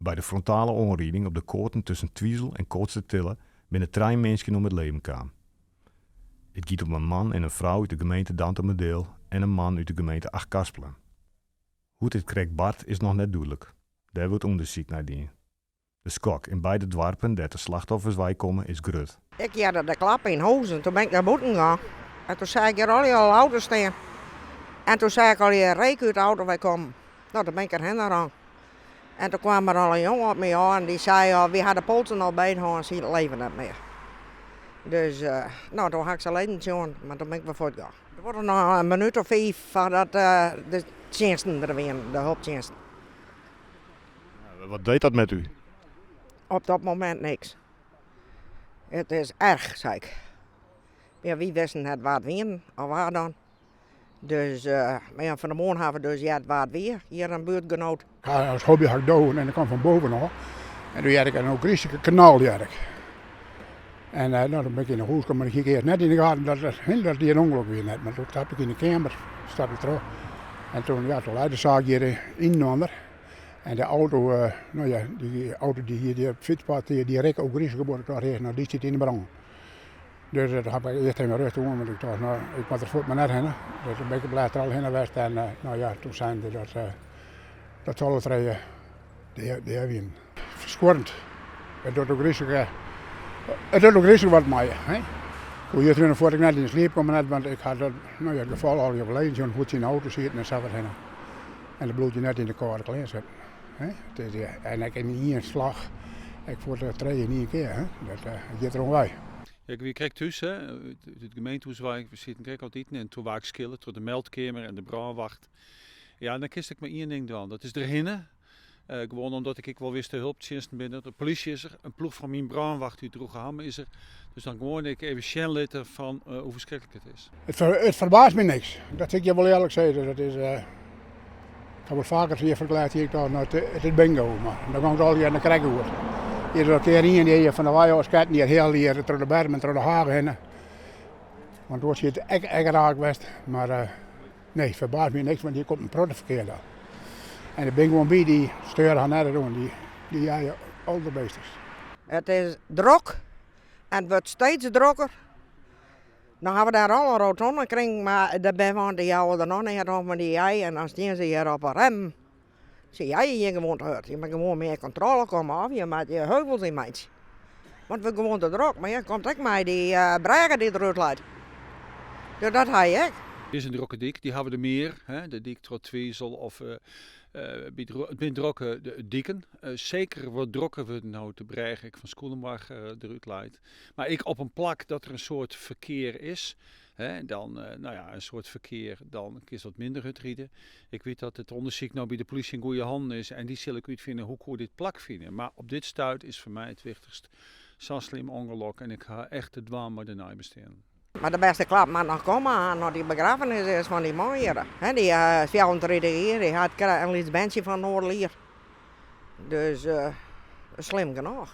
By de frontale oanriding op de Koaten tusken Twizel en Koatstertille binne trije minsken om it libben kaam. It giet om in man en in frou út de gemeente Dantumadiel en in man út de gemeente Achtkarspelen. Hoe't dit krekt bard is noch net dúdlik. Dêr wurdt ûndersyk nei dien. De skok yn beide doarpen dêr't de slachtoffers weikomme is grut. Ik hearde de klap yn hûs en toen bin ik nei bûten gien. En toen seach ik hjir allegear auto's stean. En toen seach ik allegear reek út de auto wei kommen. No, toen bin ik derhinne rûn. En toen kwam der al in jonge op my ôf en dy sei al, wy ha de polsen al beet hân, sy leve net mear. Dus, no, toen ha ik se lizzen sjoen, mar toen bin ik wer fuortgien. It duorre noch in minút of fiif foardat de tsjinsten der wienen, de helptsjinsten. Wat deed dat met u? Op dat momint niks. It is erch, sei ik. Ja, wy wisten net wa't wienen, of wa dan. Dus, mar ja, fan 'e moarn ha we dus heard wa't wie, hjir in buertgenoat. Ik ha as hobby ha ik dowen en ik kom fan boven ôf. En doe hearde ik in ôfgryslike knal hearde ik. En no, dan bin ik yn 'e hûs kommen, mar ik hie earst net yn 'e gaten dat dat hjir in ûngelok wie net. Mar doe stapte ik yn 'e keamer, stapte ik troch. En toen, ja, toen lei de saak hjir yninoar. En de auto, no ja, dy auto dy't hjir op it fytspad stie, dy rekke ôfgryslik bot. Ik tocht earst, no dy stiet yn 'e brân. Dus dat ha ik earst even rêstich oan, want ik tocht, no, ik moat der fuort mar net hinne. Dus toen bin ik op letter al hinne west en no ja, toen seinen se dat, dat se alle trije dea wienen. Ferskuorrend. It docht ôfgryslik, it docht ôfgryslik wat mei je. Hè? Ik koe juster fuort ek net yn 'e sliep komme net, want ik ha dat, no ja, it gefal allegear lêzen sjoen, hoe't se yn de auto sieten en sa wat hinne. En dan bliuwt je net yn de kâlde klean sitten. Hè? It is, en ek yn ien slach, ek foar de trije yn ien kear. Hè? Dat giet der oan wei. Ja, ik wie krekt thús, hè, út it gemeentehûs wei. We sieten krekt al te iten en toen waard ik skille troch de meldkeamer en de brânwacht. Ja, dan kinst ek mar ien ding dwaan, dat is derhinne. Gewoan omdat ik ek wol wist de hulptsjinsten binne der, de polysje is der, in ploech fan myn brânwacht út Droegeham is der. Dus dan gewoan ek even sjen litte fan hoe ferskriklik it is. It ferbaast my niks, dat sil ik je wol earlik sizze. Dat is, ik ha wol faker tsjin je ferklearre, hie ik tocht, no it is bingo, mar dan gong it allegear krekt goed. Hjir is al in kear ien dy't fan de wei ôf sketten, hjir hiel hjir troch de berm en troch de hage hinne. Want oars hie it ek raak west, mar nee, it ferbaast my niks, want hjir komt in protte ferkear del. En der binne gewoan by dy steure har net oan, dy jeie alderbêstest. It is drok en it wurdt steeds drokker. No hawwe we dêr al in rotonde krigen, mar de bern fan dy jouwe der noch neat om, want dy jeie en dan stean se hjir op 'e remmen. Se jeie hjir gewoan te hurd. Je moatte gewoan mear kontrôle komme of je moatte hjir heuvels yn meitsje. Want it wurdt gewoan te drok. Mar ja, komt ek mei dy brêge dy't derút leit. Dus dat ha je ek. It is in drokke dyk, dy hawwe der mear, hè, de dyk troch Twizel of by it binne drokke diken. Seker wat drokker wurden no't de brêge ek fan Skûlenboarch derút leit. Mar ek op in plak dat der in soad ferkear is, hè, dan, no ja, in soad ferkear, dan kinst wat minder hurd ride. Ik wit dat it ûndersyk no by de polysje yn goede hannen is en dy sil ek útfine hoe koe dit plakfine. Mar op dit stuit is foar my it wichtichst sa'n slim ûngelok en ik ha echt te dwaan mei de neibesteanden. Mar de bêste klap moat noch komme as dy begraffenis is fan dy man hjir. Dy is 34 jier, dy hat in lyts berntsje fan oardel jier. Dus slim genôch.